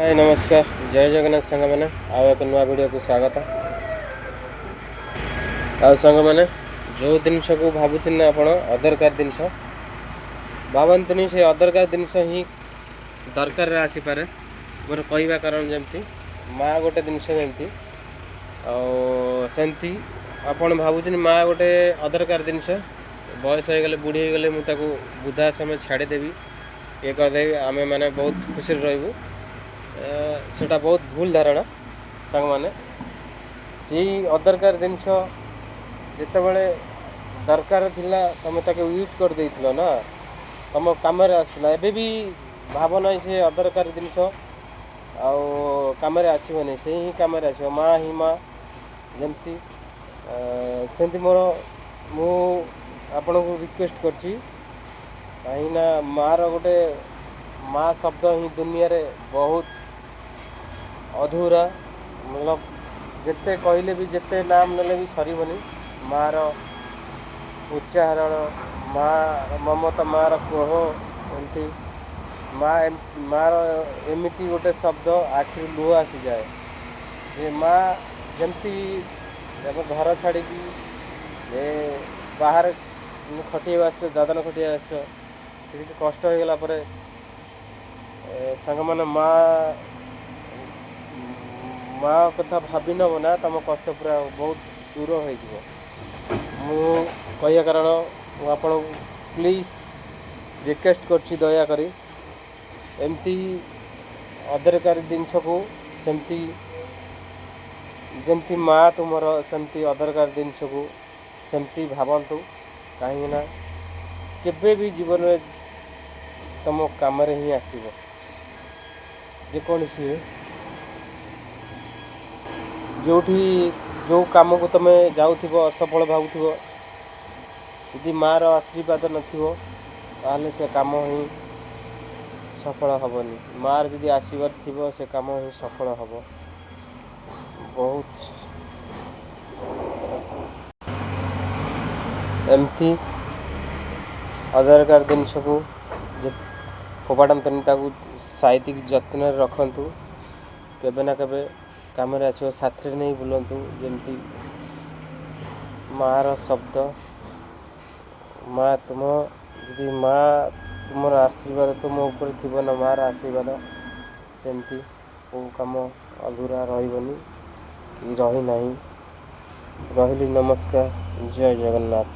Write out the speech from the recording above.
ହାଏ, ନମସ୍କାର, ଜୟ ଜଗନ୍ନାଥ ସାଙ୍ଗମାନେ। ଆଉ ଏକ ନୂଆ ଭିଡ଼ିଓକୁ ସ୍ୱାଗତ। ଆଉ ସାଙ୍ଗମାନେ, ଯେଉଁ ଜିନିଷକୁ ଭାବୁଛନ୍ତି ନା ଆପଣ ଅଦରକାର ଜିନିଷ ଭାବନ୍ତୁନି, ସେ ଅଦରକାର ଜିନିଷ ହିଁ ଦରକାରରେ ଆସିପାରେ। ମୋର କହିବା କାରଣ, ଯେମିତି ମା ଗୋଟେ ଜିନିଷ ଯେମିତି, ଆଉ ସେମିତି ଆପଣ ଭାବୁଛନ୍ତି ମା ଗୋଟେ ଅଦରକାର ଜିନିଷ, ବୟସ ହେଇଗଲେ, ବୁଢ଼ୀ ହେଇଗଲେ ମୁଁ ତାକୁ ବୃଦ୍ଧାଶ୍ରମ ଛାଡ଼ିଦେବି, ଇଏ କରିଦେବି, ଆମେମାନେ ବହୁତ ଖୁସିରେ ରହିବୁ, ସେଇଟା ବହୁତ ଭୁଲ ଧାରଣା ସାଙ୍ଗମାନେ। ସେଇ ଅଦରକାର ଜିନିଷ ଯେତେବେଳେ ଦରକାର ଥିଲା, ତୁମେ ତାକୁ ୟୁଜ୍ କରିଦେଇଥିଲ ନା, ତୁମ କାମରେ ଆସୁଥିଲା। ଏବେ ବି ଭାବ ନାହିଁ ସେ ଅଦରକାର ଜିନିଷ ଆଉ କାମରେ ଆସିବନି, ସେଇ ହିଁ କାମରେ ଆସିବ। ମା ହିଁ ମା ଯେମିତି, ସେମିତି ମୁଁ ଆପଣଙ୍କୁ ରିକ୍ୱେଷ୍ଟ କରୁଛି, କାହିଁକିନା ମାଆର ଗୋଟେ ମା ଶବ୍ଦ ହିଁ ଦୁନିଆରେ ବହୁତ ଅଧୁରା, ମତଲବ ଯେତେ କହିଲେ ବି, ଯେତେ ନାମ ନେଲେ ବି ସରିବନି। ମାଆର ଉଚ୍ଚାରଣ, ମା ମମତା, ମାଆର କୋହ, ଏମିତି ମା, ମାଆର ଏମିତି ଗୋଟେ ଶବ୍ଦ, ଆଖିରୁ ଲୁହ ଆସିଯାଏ ଯେ ମା ଯେମିତି ଏବେ ଘର ଛାଡ଼ିକି ଏ ବାହାରେ ଖଟିବାକୁ ଆସିଛ, ଦାଦନ ଖଟିବାକୁ ଆସିଛ, ଟିକେ କଷ୍ଟ ହେଇଗଲା ପରେ ସାଙ୍ଗମାନେ, ମା କଥା ଭାବି ନେବ ନା, ତୁମ କଷ୍ଟ ପୁରା ବହୁତ ଦୂର ହେଇଯିବ। ମୁଁ କହିବା କାରଣ, ମୁଁ ଆପଣଙ୍କୁ ପ୍ଲିଜ୍ ରିକ୍ୱେଷ୍ଟ କରୁଛି, ଦୟାକରି ଏମିତି ଅଦରକାରୀ ଜିନିଷକୁ ସେମିତି, ଯେମିତି ମା ତୁମର, ସେମିତି ଅଦରକାରୀ ଜିନିଷକୁ ସେମିତି ଭାବନ୍ତୁ, କାହିଁକିନା କେବେ ବି ଜୀବନରେ ତୁମ କାମରେ ହିଁ ଆସିବ। ଯେକୌଣସି ଯେଉଁଠି ଯେଉଁ କାମକୁ ତୁମେ ଯାଉଥିବ, ଅସଫଳ ଭାବୁଥିବ, ଯଦି ମାଆର ଆଶୀର୍ବାଦ ନଥିବ, ତାହେଲେ ସେ କାମ ହିଁ ସଫଳ ହେବନି। ମାଆର ଯଦି ଆଶୀର୍ବାଦ ଥିବ, ସେ କାମ ହିଁ ସଫଳ ହେବ। ବହୁତ ଏମିତି ଅଦରକାର ଜିନିଷକୁ ଯେ ଫୋପାଡ଼ନ୍ତୁନି, ତାକୁ ସାଇତିକି ଯତ୍ନରେ ରଖନ୍ତୁ, କେବେ ନା କେବେ କାମରେ ଆସିବ। ସାଥିରେ ନେଇ ବୁଲନ୍ତୁ। ଯେମିତି ମାଆର ଶବ୍ଦ, ମା ତୁମ, ଯଦି ମା ତୁମର ଆଶୀର୍ବାଦ ତୁମ ଉପରେ ଥିବ ନା, ମାଆର ଆଶୀର୍ବାଦ, ସେମିତି କେଉଁ କାମ ଅଧୁରା ରହିବନି କି ରହିନାହିଁ। ରହିଲି, ନମସ୍କାର, ଜୟ ଜଗନ୍ନାଥ।